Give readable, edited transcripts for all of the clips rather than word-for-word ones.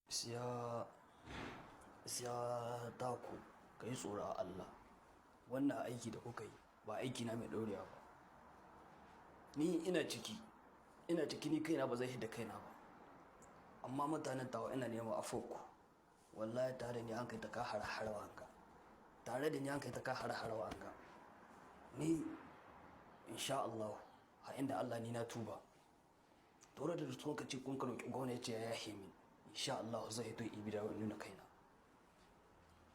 Isiya, Isiya Tako, ka yi tsoron Allah. Wannan aiki da kuka yi ba aiki na mai ɗorewa ba. Ni ina ciki, ina ciki, ni kaina ba zai hidda kaina ba. Amma mutanen Tawa, ina neman afuwarku. Wallahi tare da ni an kai ta ka har-har wanga. Tare da ni an kai ta ka har-har wanga. Ni insha Allah, a inda Allah, ni na tuba. Tore da sun ka ce kun ka roƙi gwamna ya ce ya yahe min. Insha Allah zai hito ibi da nuna kaina.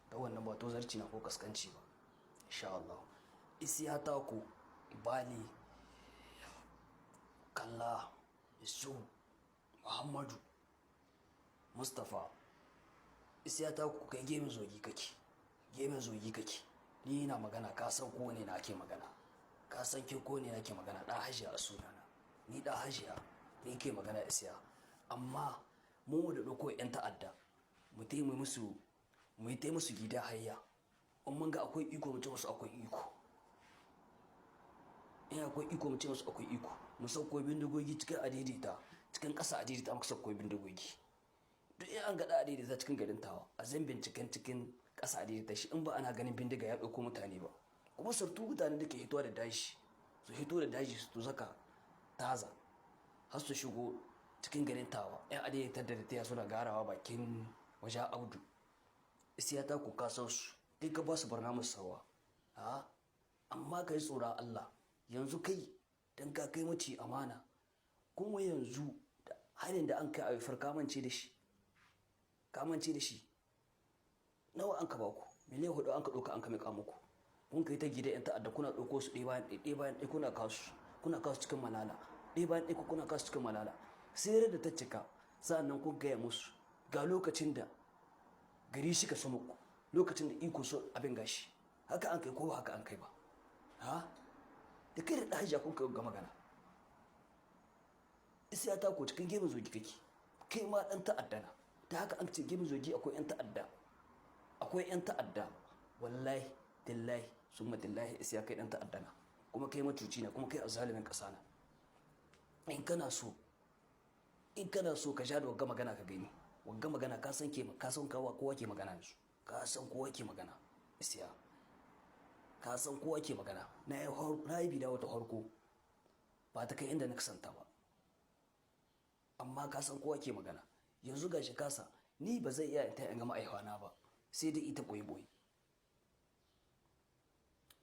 Da wannan ba tozarci na ko kaskanci ba. Insha Allah. Isiya Tako, Bali, Kalla, Isu, Muhammadu, Mustapha. Isiya Tako, kai gemin zogi kake. Gemin zogi kake. Ni ina magana, ka san ko ne na ake magana. Ka san ke ko ne nake magana, ɗan Hajiya a sunana. Ni ɗan Hajiya ni ke magana, Isiya. Amma mu da ɗauko 'yan ta'adda mu taimaka musu, mu yi musu gida hayya. In mun ga akwai iko, mu ce musu akwai iko. In akwai iko, mu ce musu akwai iko. Mu sauko bindigogi cikin adaidaita, cikin ƙasa adaidaita muka sauko bindigogi. Duk in an gaɗa adaidaita cikin garin Tawa, a zan binciken cikin ƙasa adaidaita shi, in ba ana ganin bindiga ya ɗauko mutane ba. Kuma surtu mutanen da ke hitowa da daji, su hito da daji su zaka taza har su shigo cikin garin Tawa. 'Yan adaidaita da taya suna garawa bakin wajen Audu. Isiya Tako, ka san su, kai ka ba su barna sawa. Ha? Amma ka yi tsoron Allah. Yanzu kai dan ka kai mace amana. Kuma yanzu halin da an kai a haifar, ka mance da shi. Ka mance da shi. Nawa an ka ba ku? 4 miliyan an ka ɗauka an ka miƙa muku. Kun kai ta gida 'yan ta'adda, kuna ɗauko su ɗaya bayan ɗaya, ɗaya bayan ɗaya, kuna kawo su. Kuna kawo su cikin Malala. Ɗaya bayan ɗaya kuna kawo su cikin Malala. Sai da ta cika, sa'an nan kun gaya musu ga lokacin da gari shi ka sama ku, lokacin da iko so abin gashi. Haka an kai ko ba haka an kai ba? Ha? Da kai da ɗan Hajiya kun kai ga magana. Isiya Tako, cikin gemin zogi kake. Kai ma ɗan ta'adda na. Ta haka an ce gemin zogi akwai 'yan ta'adda. Akwai 'yan ta'adda. Wallahi, tallahi, summa tallahi, Isiya, kai ɗan ta'adda na. Kuma kai macuci na, kuma kai azzalumin ƙasa na. In kana so, in kana so ka sha da wagga magana, ka gani. Wagga magana ka san ke, ka san kowa kowa ke magana yanzu. Ka san kowa ke magana. Isiya. Ka san kowa ke magana. Na yi bida wata harko ba ta kai inda na kasanta ba. Amma ka san kowa ke magana. Yanzu gashi kasa ni ba zai iya ta in gama aihuwa ba, sai dai ita boye boye.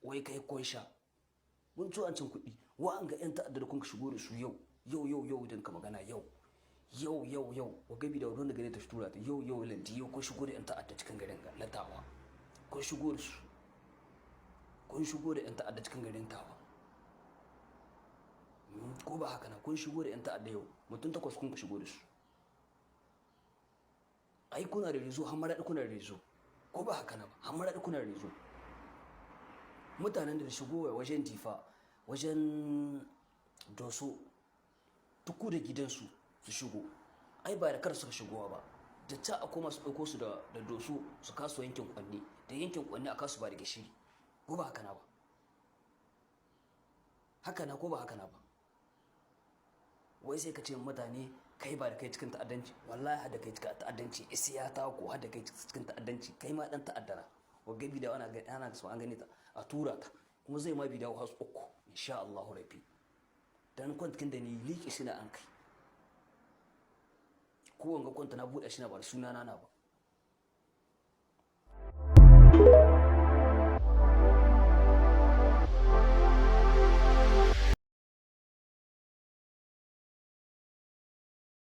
Wai kai kun sha. Mun ci an cin kuɗi. Wa'anga 'yan ta'adda da kun shigo da su yau, yau, yau, yau, idan ka magana yau. Yau, yau, yau, wa gabi da wadon da gare ta tura ta yau, yau, lanti yau kun shigo da 'yan ta'adda cikin garin na Tawa. Kun shigo da su. Kun shigo da 'yan ta'adda cikin garin Tawa. Ko ba haka na kun shigo da 'yan ta'adda yau, mutum takwas kun shigo da su. Ai kuna da réseau, har Maraɗi kuna da réseau. Ko ba haka na ba, har Maraɗi kuna da réseau. Mutanen da shigo wajen Difa, wajen Doso, tuku da gidansu su shigo. Ai ba da kar suka shigowa ba. Da ta a koma su ɗauko su da Doso su kasu yankin Kwanne, da yankin Kwanne a kasu ba da gishiri. Ko ba haka na ba? Haka na ko ba haka na ba? Wai sai ka ce mutane kai ba da kai cikin ta'addanci. Wallahi har da kai cikin ta'addanci, Isiya Tako, har da kai cikin ta'addanci, kai ma ɗan ta'addana. Wa gabi da ana ana so an gane ta a tura ta, kuma zai ma bidawo har uku insha Allah rabbi. Dan kwantikin da ni liƙe shi na an kai. Ko wanga kwanta na buɗe shi na ba da sunana na ba.